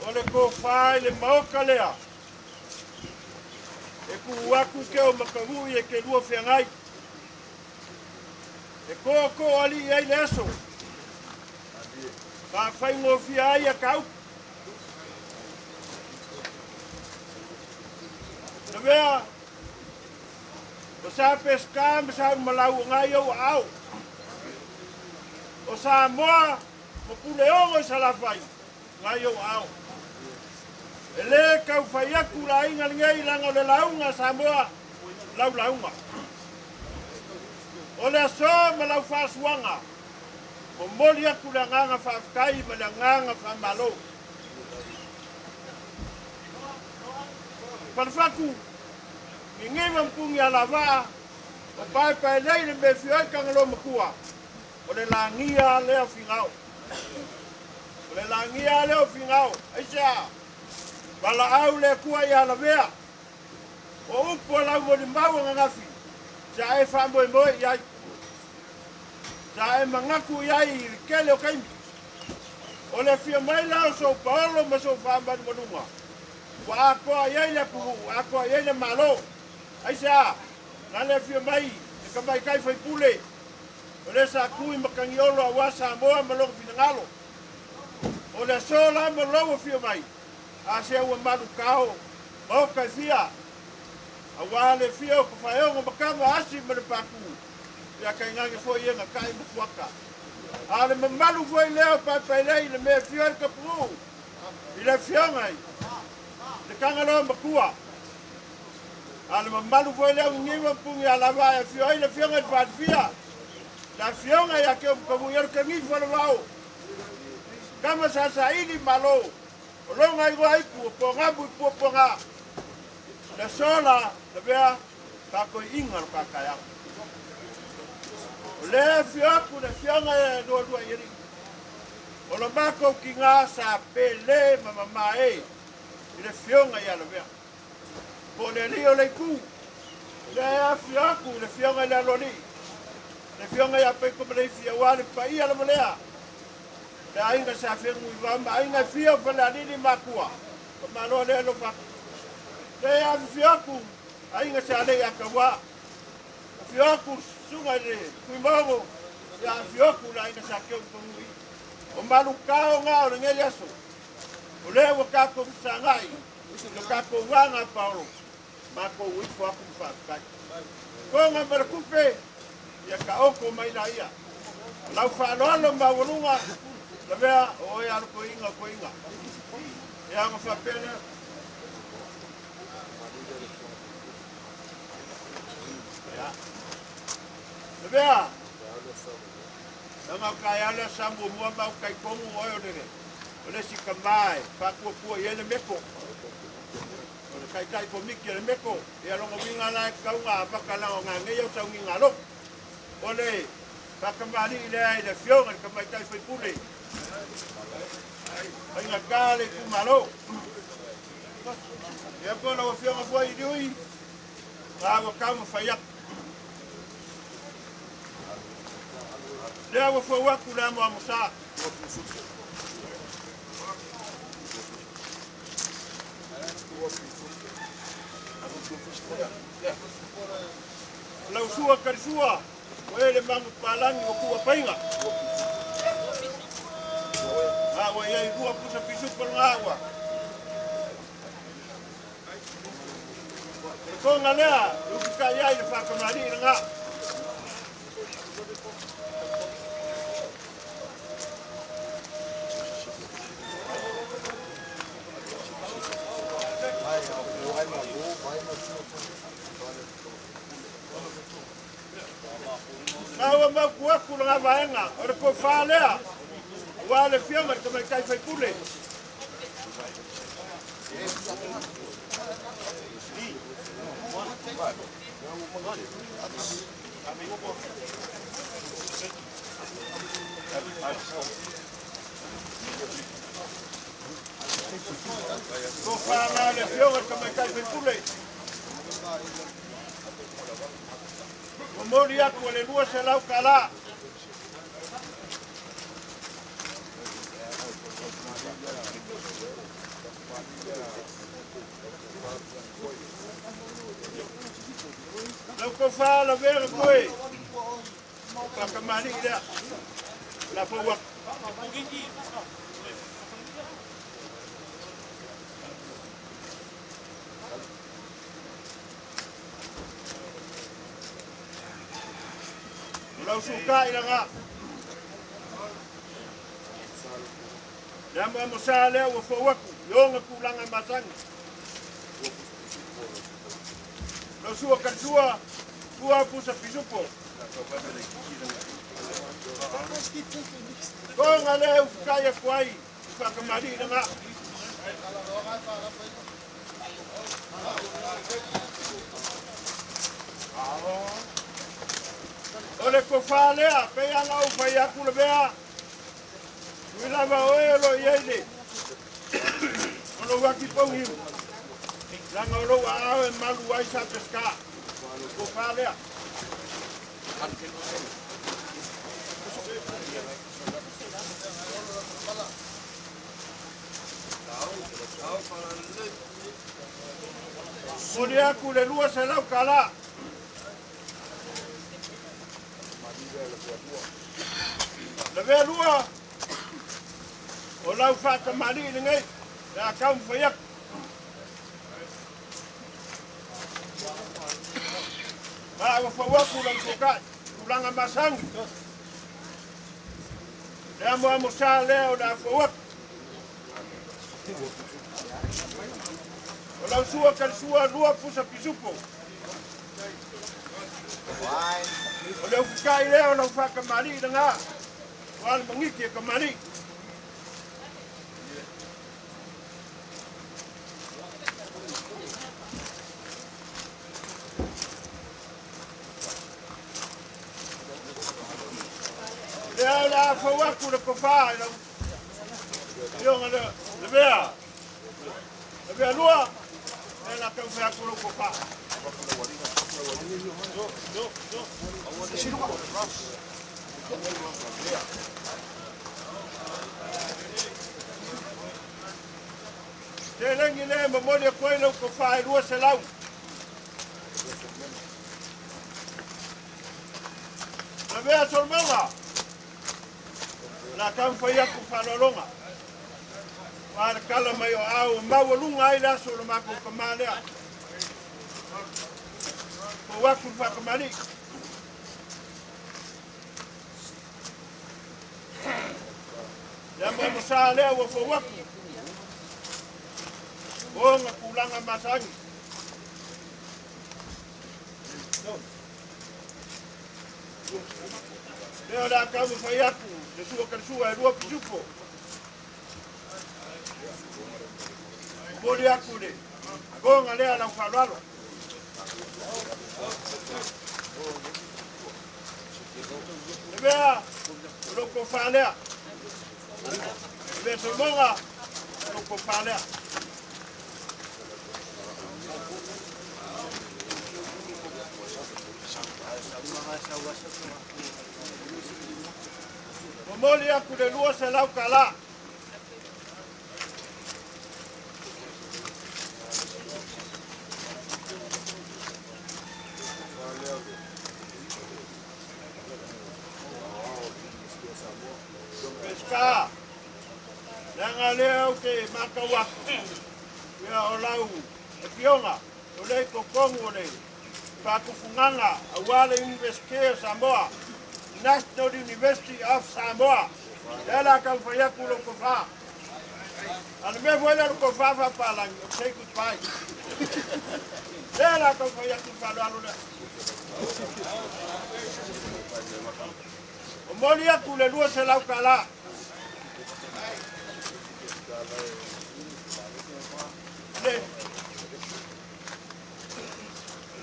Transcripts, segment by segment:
O le tofa i le maota lea, e tuu atu ke o matavu'i e te lua feagai. E tootoo alii ai le aso, faafaigofia ai a taupu. Lavea, o sa Peseta ma sa Umalau o ngai ou aao. O Samoa ma Puleogo i Salafai, ngai ou aao. E lē tau fai atu le aiga lenei leaga o le lauga a Samoa lau lauga. O le aso ma lau faasuaga, momoli atu le agaga faafetai ma le agaga faamalo. Falefatu, Niniva ma Punialavaa, o Paepaelei le mea e fio ai Tagaloa Matua, o le lagia lea o Finao. O le lagia lea o Finao. Aisea? Valaau le Atua ia Lavea. O upu a lau molimau ananafi, sa e faamoemoe i ai. Sa e manatu i ai i le tele o taimi. O le afio mai la o sou paolo ma sou faamalumaluga, ua atoa i ai le atunuu, atoa i ai le Malo. Aisea? Na le afio mai le tamaitai faipule, o lea sa tu i Matagiolo aua Samoa ma lona finagalo. O le aso la ma lou afio mai, a sea ua malutao maota e fia, aua le fia o Tafaeogo ma Tama Asi ma le Patu, ia tainane foi e Gatai ma Fuata. A o le mamalu foi lea o Paepaelei i le mea e fia ai le tapunuu i le afioga i le Tagaloa Matua. A o le mamalu foi lea o Niniva ma Punialavaa e afio ai le afioga i le Falefia, le afioga ia Keomutavuialu le Kenifu o le Vao, Tama sa saili malo, o lona igoa ipu o Pogamu i Puapuaga, le aso la lavea faatoiiga lo taeao. O lea afio atu le afioga ia Lualua i Alii, o lo matou tiga sa pele ma mamae i le afioga ia Lavea. Po o le alii o le itu, lea e afio atu i le afioga i le Aloalii, le afioga ia Peito Maleifi, aua le paia lava lea, le aiga sa Fenunuivao ma aiga e fia o Falealili ma Atua, faamalo lea alofa atu. Lea e afifio atu aiga sa Leiataua, afio atu susuga i le Tuimaogo, ia afio atu le aiga sa Keumukanui. O malutao na o lenei aso, o lea ua tatou fesagai i lo tatou vaga paolo, matou ifo atu ma faafetai. Toga ma le tupe, ia taoto mai laia. O lau faaaloalo maualuga, lavea o oe alo toeaina o toeaina. Ia ona faapea lea. Ia. Lavea, leaga o taeao lea sa muamua ma au talitonu oe o le o le isi tama e faatuatua i ai le meko. O le taitai komiti o le meko. Ia lona uiga la e tatau ona amata leaga o nanei au sauniga a lotu. O le faatamalii lea i le afioga i le tamaitai faipule faigata le itumalo. Ia po lau afioga foi i Liui, a ua taumafai atu. Lea ua fou atu le amoamosa. Lau sua kalisua, o e le magu palangi o kua painga. A ua iai lua pusa pisupo lga ua. O le konga lea, e upitai ai le whakamalii lga. Ma ua mautu atu lena vaega o le tofa lea aua le Afioga i le Tamaitai Sui Usufono. Tofa la le Afioga i le Tamaitai Sui Usufono. Momoli atu o le $200. kofa lavea koe. Whakamani lea. La fauak. Lau suka i langa. Le amo amo sa lea ua fou aku, i oga tulaga masani. Lau sua kalisua, tua pusa pisupo. Konga lea ufukai aku ai, whakamali i langa. O le kofa lea, pei ana ou fai aku le mea. Ui lava oe o lo i ai le. O lo waki pauhiu. Langa o lou aao e malu ai sa pesca. Kofa lea. Moli aku le 200 kala. Le vea lua. O lau whaatamali i lenei. Le a kau mwhai aku. Ma ua fau aku lau sokai. Tulaga masangi. Le amo amo sa lea o le a fau aku. O lau sua kalisua lua pusa pisupo. O le ufukai lea o lau whaakamali i langa. O ale mangiki e kamali. Lea o le a fau aku le kofa i lau Ionga le le vea. Le vea lua. E la kau whai aku lau kofa. Te lengi le momoli koe lau kofa e 200. Le vea solmanga. La kau whai aku whalolonga. Wā kala mai o au, maua lunga ai le aso o le mākou ka mā lea. Ko aku whakamali. Le amo amo sa lea ua fau aku. O ngā kūlanga masangi. Lea o le a kau whai aku, le sua kalisua e lua pisupo. Moli aku le, konga lea lau whalwalo. Le mea, o lou kofa lea. Le mea solmonga, o lou kofa lea. Momoli aku le 200 kala. Pesca. Langa lea o te makau aku. Ia o lau e fionga. O le kokongu o le whakufunganga a wale University of Samoa. National University of Samoa. Lea la kau whai aku lo kofa. Ana mea fue lea lo kofa whapalangi. O say goodbye. Lea la kau whai aku whaloalo lea. O moli aku le 200 kala.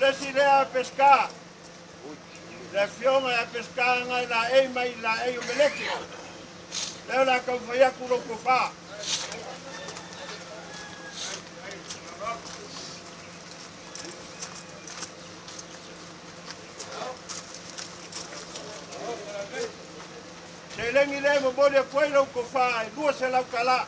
Le si lea pesca. Le fionga e pesca ngai la ei mai la ei o meleke. Lea la kau whai aku lo kofa. Te lengi le momoli a koe lau kofa e 200 kala.